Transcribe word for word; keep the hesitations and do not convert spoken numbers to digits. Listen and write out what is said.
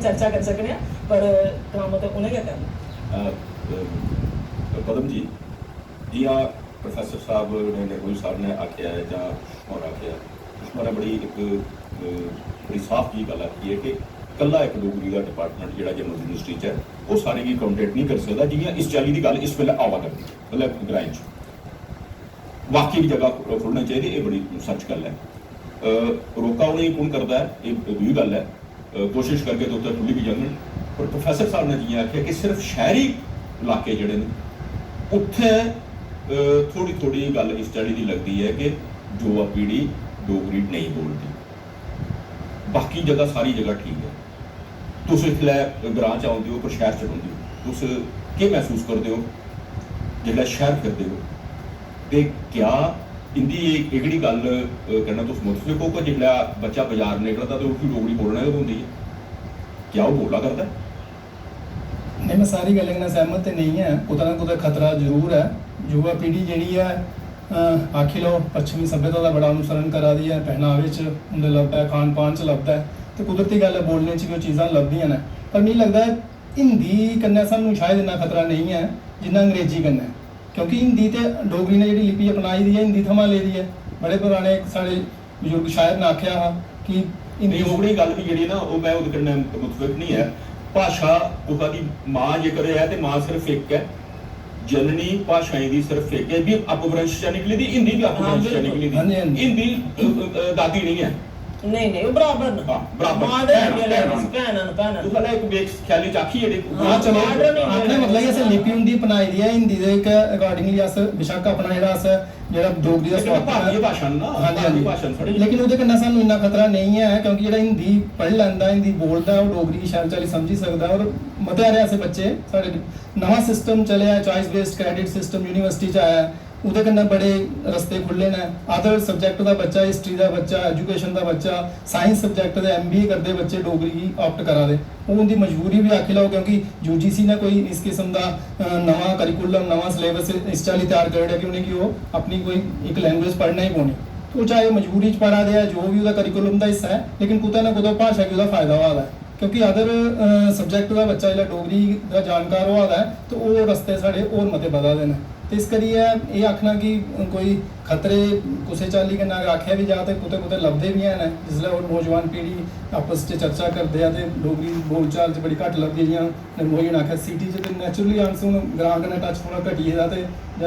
चर्चा करी सकने आं, पर कम्म ते उ'नें गै करना। अ, अ, पद्म जी, जि'यां प्रोफेसर साहब ने, निर्मोही साहब ने आखेआ ऐ जां सुषमा होर आखेआ, सुषमा ने बड़ी इक, अ, बड़ी साफ जी गल्ल आखी ऐ कि कल्ला इक डोगरी दा डिपार्टमेंट जेह्ड़ा जम्मू यूनिवर्सिटी च ऐ, ओह् सारें गी अकोमोडेट नेईं करी सकदा, जि'यां इस चाल्ली दी गल्ल इस बेल्लै आवा करदी, मतलब ग्राएं च। वाकई जगह खु-, खु'ल्लना चाहिदी, एह् बड़ी सच्च गल्ल ऐ। अ, रोका उ'नेंगी कु'न करदा ऐ, एह् दूई गल्ल ऐ। अ, कोशिश करगे ते उत्थै खु'ल्ली बी जाङन। पर प्रोफेसर साहब ने जि'यां आखेआ कि सिर्फ शैह्री इलाके जेह्ड़े न, उत्थै, अ, थोह्ड़ी-थोह्ड़ी गल्ल इस चाल्ली दी लगदी ऐ कि युवा पीढ़ी डोगरी नेईं बोलदी। बाकी जगह, सारी जगह ठीक ऐ। तुस इसलै ग्रां च औंदे ओ, पर शैह्र च रौंह्दे ओ, तुस केह् मसूस करदे ओ जिसलै शैह्र फिरदे ओ? ते क्या इं'दी एह्, एह्कड़ी गल्ल, अ, कन्नै तुस मुतफिक ओ कि जिसलै बच्चा बजार निकलदा ते उसी डोगरी बोलना गै पौंदी ऐ? क्या ओह् बोला करदा ऐ? नेईं, में सारी गल्लें कन्नै सैह्मत ते नेईं ऐ। कुतै ना कुतै खतरा जरूर ऐ। युवा पीढ़ी जेह्ड़ी ऐ, अ, आखी लैओ, पच्छमी सभ्यता दा बड़ा अनुसरण करा दी ऐ, पहनावे च उं'दे लभदा ऐ, खान पान च लभदा ऐ, ते कुदरती गल्ल ऐ, बोलने च बी ओह् चीज़ां लभदियां न। पर मिगी लगदा ऐ, हिंदी कन्नै सानूं शायद इन्ना खतरा नेईं ऐ जिन्ना अंग्रेजी कन्नै, क्योंकि हिंदी ते डोगरी ने जेह्ड़ी लिपि अपनाई दी ऐ, हिंदी थमां लेदी ऐ। बड़े पराने इक साढ़े बजुर्ग शायर ने आखेआ हा कि हिंदी नेईं, ओह्कड़ी गल्ल बी जेह्ड़ी ना, ओह् में ओह्दे कन्नै मुतफिक निं ऐ। भाशा कुसै दी मां जेकर ऐ ते मां सिर्फ इक ऐ, जननी भाशाएं दी सिर्फ इक ऐ, बी अपभ्रंश चा निकली दी, हिंदी बी अपभ्रंश चा निकली दी। हां जी, हां जी। हिंदी, अ, अ, दादी नेईं ऐ। नेईं, नेईं, ओह् बराबर न। हां, बराबर। मां दे भैनां, रंगे भैनां न, न। भैनां न, भैनां न। तुस इक बेख्याली च आखी जेह्ड़े हां, चलो, आखने दा मतलब ऐ, असें लिपि उं'दी अपनाई दी ऐ हिंदी दे, इक accordingly अस बेशक्क अपना जेह्ड़ा अस जेह्ड़ा डोगरी दा लेकिन स्वार्थ भारतीय ऐ। भाशा न ना, हां जी, हां भारतीय जी। भाशा न साढ़ी। लेकिन ओह्दे कन्नै सानूं इन्ना खतरा नेईं ऐ, क्योंकि जेह्ड़ा हिंदी पढ़ी लैंदा, हिंदी बोलदा ऐ, ओह् डोगरी गी शैल चाल्ली समझी सकदा ऐ। और मते हारे ऐसे बच्चे साढ़े, नमां सिस्टम चलेआ, choice based credit system university च आया ऐ, ओह्दे कन्नै बड़े रस्ते खु'ल्ले न। Other subject दा बच्चा, हिस्ट्री दा बच्चा, एजुकेशन दा बच्चा, साइंस सब्जैक्ट दे एमबीए करदे बच्चे डोगरी गी ऑप्ट करा दे। ओह् उं'दी मजबूरी बी आखी लैओ, क्योंकि यूजीसी ने कोई इस किस्म दा, अ, नमां करिकुलम, नमां सिलेबस इस चाल्ली त्यार करी ओड़ेआ कि उ'नेंगी ओह् अपनी कोई इक लैंग्वेज पढ़ना ही पौनी। तो चाहे ओह् मजबूरी च पढ़ा दे ऐ, जो बी ओह्दा करिकुलम दा हिस्सा ऐ, लेकिन कुतै ना कुतै भाशा गी ओह्दा फायदा होआ दा ऐ। क्योंकि अदर सब्जैक्ट दा बच्चा जिसलै डोगरी दा जानकार होआ दा ऐ, ते ओह् रस्ते साढ़े होर मते बधा दे न। ते इस करियै एह् आखना कि कोई खतरे कुसै चाल्ली कन्नै अगर आखेआ बी जा, ते कुतै कुतै लभदे बी हैन। जिसलै ओह् नौजवान पीढ़ी आपस च चर्चा करदे आ, ते डोगरी बोलचाल च बड़ी घट्ट लभदी ऐ। जि'यां निर्मोही ने आखेआ, सिटी च ते नैचुरली अंस हून ग्रां कन्नै टच थोह्ड़ा घटी गेदा, ते